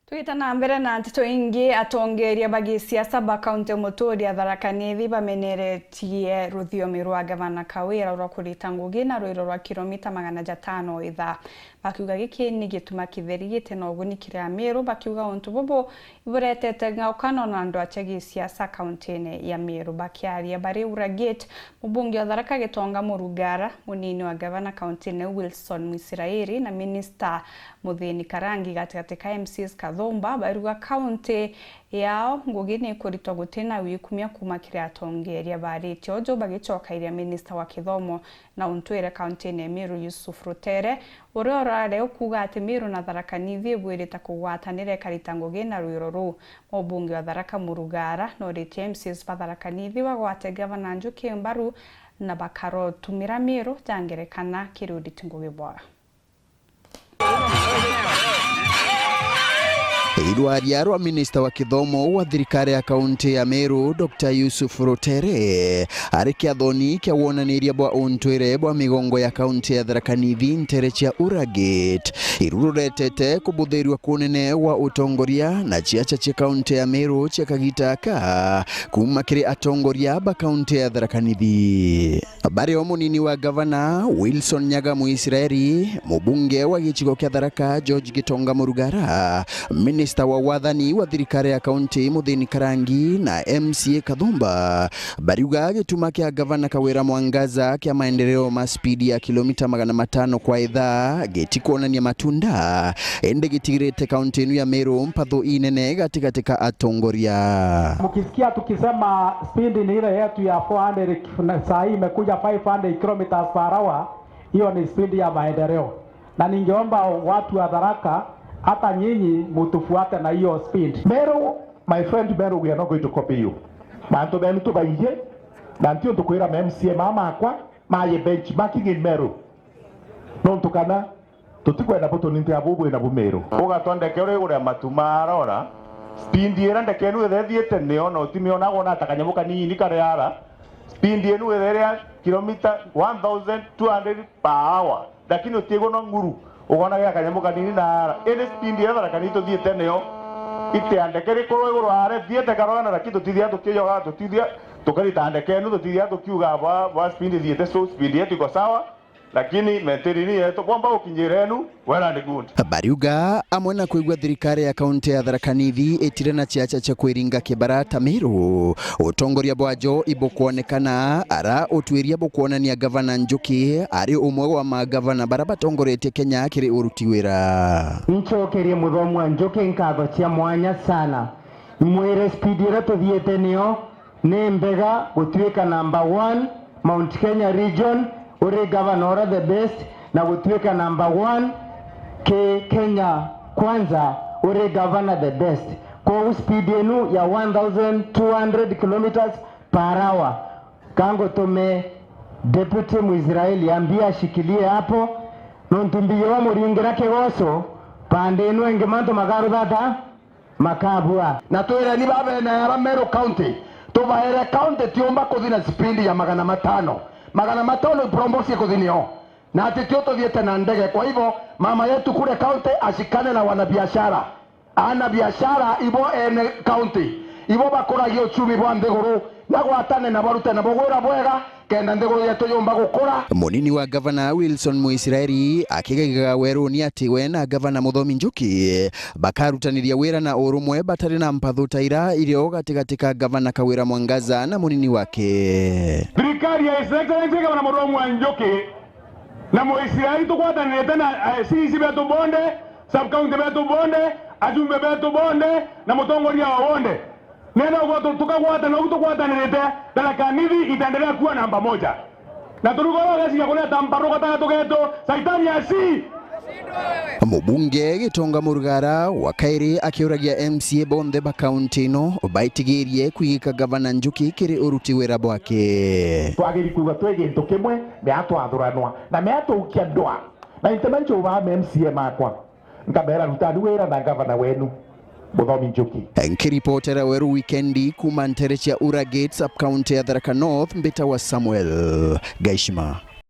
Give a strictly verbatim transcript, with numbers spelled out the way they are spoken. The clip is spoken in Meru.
Tugita na mbere na nteto ingi, atongeria ba gisiasa ba kaunti ya Muturi ya Tharaka Nithi bameneretie ruthiomi rwa gavana Kawira rwa kurita ngugi na rwiro rwa kilomita magana jatano ithaa, bakiuga giki ni gituma kitheri giti na uguni kiri Amiru, bakiuga untu bubu iburetete ng'aukano na andu acia gisiasa kauntine ya Miru. Bakiaria bari Ura Gate, mubunge wa Tharaka Gitonga Murugara, munini wa gavana kauntine Wilson Mwisirairi na minista Muthini Karangi gatigati ka M Cs Kathumba bariuga kaunti yao ngugi ni ikuritwa gutina wikumia kuuma kiri atongeria ba ritio uju, bagicokairia minista wa kithomo na untwire kauntine ya Miru Yusuf Rutere, uria urari ukuuga ati Miru na Tharaka Nithi ibwirite kugwatanira ikarita ngugi na rwiro ruu. Mubunge wa Tharaka Murugara noritie M Cs ba Tharaka Nithi bagwate gavana Njuki mbaru na bakarotumira Miru ja ngerekana kiri uriti ngugi bwao. Irwaria rwa minista wa kithomo wa thirikari ya kaunti ya Meru, Doctor Yusuf Rutere, ari kiathoni kia wonaniria bwa untwire bwa migongo ya kaunti ya Tharaka Nithi ntere cia Ura Gate, iru ruretete kubuthirua kunene gwa utongoria na ciaca cia kaunti ya Meru cia kagita aka kuuma kiri atongoria ba kaunti ya Tharaka Nithi. Bari o munini wa gavana Wilson Nyaga Muisraeli, mubunge wa gicigo kia Tharaka George Gitonga Murugara, minista wa wathani wa thirikari ya kaunti Muthini Karangi na M C A Kathumba, bariuga gituma kia gavana Kawira Mwangaza kia maendeleo ma spidi ya kilomita magana matano kwa ithaa gitikwonania matunda, indi gitigirite kaunti inu ya Meru mpathu inene gatigati ka atongoria. Mkisikia tukisema speed ni ile yetu ya four hundred, na saa hii imekuja five hundred kilometers per hour, hiyo ni speed ya maendeleo. Na ningeomba watu wa Tharaka, hata nyinyi mutufuate na hiyo speed. Meru, my friend, Meru, we are not going to copy you. Mantu benu tubaiji, na nti untu kwira ma M C A maa makwa maye benchmarking in Meru. Nontu kana tutikwenda butunintira bubu bwina bu Meru. Ugatwa ndeke uria iguru ya matu ma Aurora, speed iria ndeke inu ithethiite nio, na utimiona wona ta kanyamu kanini kari ara. Speed inu ithe iria kilomita one thousand two hundred per hour, lakini utiigua no nguru, ugona gia kanyamu kanini na ara. Indi speed iria Tharaka Nithi tuthiite nio, iti ya ndeke rikurwa iguru are, thiete karwana, lakini tutithia tukijoga, tutithia tukarita ndeke inu, tutithia tukiuga bwa, bwa speed ithiite, so speed yetu iko sawa. Lakini menterini yetu bomba gukinyira enu, well and good. Bariuga amwe na kwigua thirikari ya kaunti ya Tharaka Nithi itire na ciaca cia kwiringa kibara ta Meru, utongoria bwajo ibukwonekana ara utwiria bukwonania gavana Njuki ari umwe wa magavana bara batongoretie Kenya kiri uruti wira. Incokerie muthomi wa Njuki nkatho cia mwanya sana. Mwire speed iria tuthiite nio ni mbega gutuika number one, Mount Kenya region, uri governor ura the best, na gutuika number one ki Kenya Kwanza, uri governor the best. Kwou speed inu ya one thousand two hundred kilometers per hour, kangutume Deputy Muisraeli ambie ashikilie hapo, nontu mbiji wamuringira kigoco, pande inu ingi mantu makaruthata. Makabua. Na twireni babene ara Meru County, tubaere county tiumba kuthi na speed ya magana matano. Magana matano probox ikuthi nio. Na ati tio tuthiite na ndege. Kwa hivyo, mama yetu kule county ashikane na wanabiashara. Ana biashara ibo ene county, ibo bakuragia uchumi bwa nthiguru, na gwatane na barute nabo gwira bwega, kenda nthiguru yetu yumba gukura. Munini wa gavana Wilson Muisraeli akigegaga weruni ati we na gavana Muthomi Njuki bakarutaniria wira na urumwe batari na mpathu ta ira irio gatigati ka gavana Kawira Mwangaza na munini wake. Thirikari ya His Excellency Gavana Muthomi wa Njuki na Muisraeli tugwatanirite na, eh, C E C betu bonthe, sub county betu bonthe, ajumbe betu bonthe, na mutongoria o wonthe. Nenda ugwe tu-, tukagwatana ugu tugwatanirite, Tharaka Nithi itaendelea kuwa namba moja. Na turugoro ugeciria kureta mparu gatagatu getu, Saitani asi. Mubunge Gitonga Murugara wa kairi akiuragia M C A bonthe ba kaunti ino baitigirie kwigika gavana Njuki kiri uruti wira bwake. Twagiri kuigua twi gintu kimwe, mea twathuranwa, na mea tuukia ndwa. Na inte mencho ba M C A makwa. Nkamera, rutani wira na gavana wenu, Muthomi Njuki. Nkiripotera Weru Wikendi kuuma ntere cia Ura Gate, sub-county ya Tharaka North, mbita wa Samuel Gaishima.